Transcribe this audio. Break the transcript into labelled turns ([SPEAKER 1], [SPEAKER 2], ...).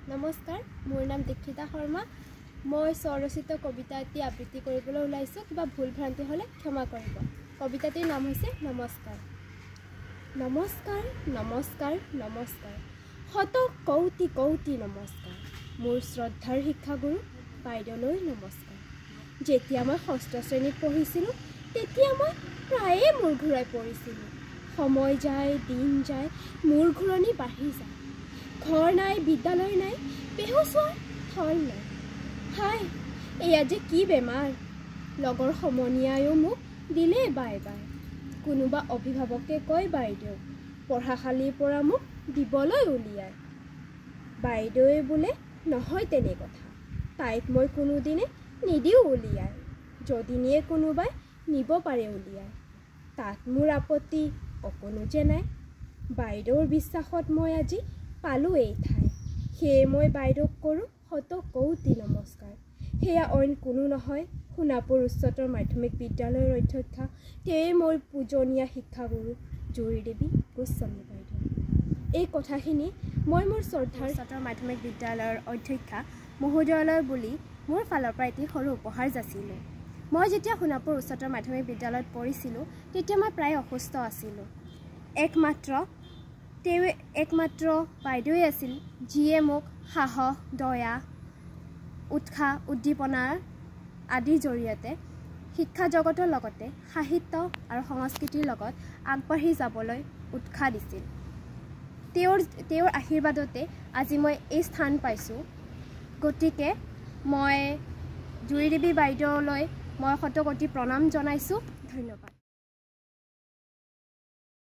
[SPEAKER 1] নমস্কাৰ, মোৰ নাম দীক্ষিতা শৰ্মা। মই স্বৰচিত কবিতা এটি আবৃত্তি কৰিবলৈ ওলাইছোঁ। কিবা ভুল ভ্ৰান্তি হ'লে ক্ষমা কৰিব। কবিতাটিৰ নাম হৈছে নমস্কাৰ। নমস্কাৰ, নমস্কাৰ, নমস্কাৰ, শত কৌটি কৌটি নমস্কাৰ। মোৰ শ্ৰদ্ধাৰ শিক্ষাগুৰু বাইদেউলৈ নমস্কাৰ। যেতিয়া মই ষষ্ঠ শ্ৰেণীত পঢ়িছিলোঁ, তেতিয়া মই প্ৰায়ে মূৰ ঘূৰাই পৰিছিলোঁ। সময় যায়, দিন যায়, মূৰ ঘূৰণি বাঢ়ি যায়। ঘৰ নাই, বিদ্যালয় নাই, বেহুচ হোৱাৰ থল নাই। হাই, এয়া যে কি বেমাৰ! লগৰ সমনীয়ায়ো মোক দিলে বাই বাই। কোনোবা অভিভাৱকে কয় বাইদেউ, পঢ়াশালিৰ পৰা মোক দিবলৈ উলিয়াই। বাইদেৱে বোলে নহয় তেনে কথা, তাইক মই কোনোদিনে নিদিওঁ উলিয়াই। যদি নিয়ে কোনোবাই নিব পাৰে উলিয়াই, তাত মোৰ আপত্তি অকণো যে নাই। বাইদেউৰ বিশ্বাসত মই আজি পালোঁ এই ঠাই। সেয়ে মই বাইদেউক কৰোঁ শত কৌটি নমস্কাৰ। সেয়া অইন কোনো নহয়, সোণাপুৰ উচ্চতৰ মাধ্যমিক বিদ্যালয়ৰ অধ্যক্ষা, তেওঁৱেই মোৰ পূজনীয়া শিক্ষাগুৰু জুৰিদেৱী গোস্বামী বাইদেউ। এই কথাখিনি মই মোৰ শ্ৰদ্ধাৰ উচ্চতৰ মাধ্যমিক বিদ্যালয়ৰ অধ্যক্ষা মহোদয়লৈ বুলি মোৰ ফালৰ পৰা এটি সৰু উপহাৰ যাচিলোঁ। মই যেতিয়া সোণাপুৰ উচ্চতৰ মাধ্যমিক বিদ্যালয়ত পঢ়িছিলোঁ, তেতিয়া মই প্ৰায় অসুস্থ আছিলোঁ। একমাত্ৰ বাইদেৱে আছিল যিয়ে মোক সাহস, দয়া, উৎসাহ, উদ্দীপনাৰ আদিৰ জৰিয়তে শিক্ষা জগতৰ লগতে সাহিত্য আৰু সংস্কৃতিৰ লগত আগবাঢ়ি যাবলৈ উৎসাহ দিছিল। তেওঁৰ আশীৰ্বাদতে আজি মই এই স্থান পাইছোঁ। গতিকে মই জুৰিদেৱী বাইদেউলৈ মই শতকোটি প্ৰণাম জনাইছোঁ। ধন্যবাদ।